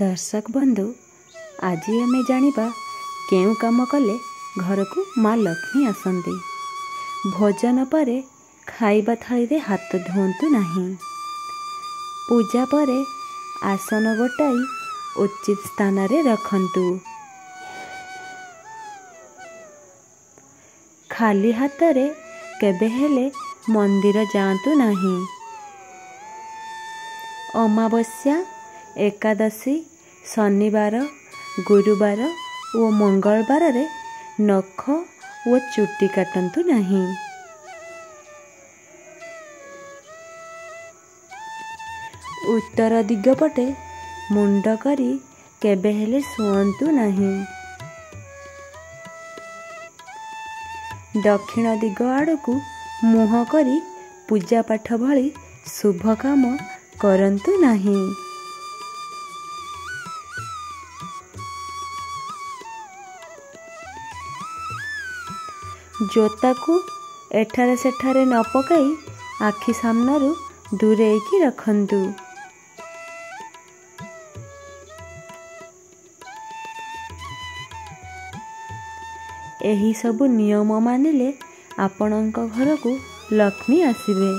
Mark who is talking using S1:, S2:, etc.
S1: ଦର୍ଶକ ବନ୍ଧୁ, ଆଜି ଆମେ ଜାଣିବା କେଉଁ କାମ କଲେ ଘରକୁ ମା ଲକ୍ଷ୍ମୀ ଆସନ୍ତି। ଭୋଜନ ପରେ ଖାଇବା ଥାଳିରେ ହାତ ଧୁଅନ୍ତୁ ନାହିଁ। ପୂଜା ପରେ ଆସନ ଗୋଟାଇ ଉଚିତ ସ୍ଥାନରେ ରଖନ୍ତୁ। ଖାଲି ହାତରେ କେବେ ହେଲେ ମନ୍ଦିର ଯାଆନ୍ତୁ ନାହିଁ। ଅମାବାସ୍ୟା, ଏକାଦଶୀ, ଶନିବାର, ଗୁରୁବାର ଓ ମଙ୍ଗଳବାରରେ ନଖ ଓ ଚୁଟି କାଟନ୍ତୁ ନାହିଁ। ଉତ୍ତର ଦିଗ ପଟେ ମୁଣ୍ଡ କରି କେବେ ହେଲେ ଶୁଅନ୍ତୁ ନାହିଁ। ଦକ୍ଷିଣ ଦିଗ ଆଡ଼କୁ ମୁହଁ କରି ପୂଜା ପାଠ ଭଳି ଶୁଭ କାମ କରନ୍ତୁ ନାହିଁ। ଜୋତାକୁ ଏଠାରେ ସେଠାରେ ନ ପକାଇ ଆଖି ସାମ୍ନାରୁ ଦୂରେଇକି ରଖନ୍ତୁ। ଏହିସବୁ ନିୟମ ମାନିଲେ ଆପଣଙ୍କ ଘରକୁ ଲକ୍ଷ୍ମୀ ଆସିବେ।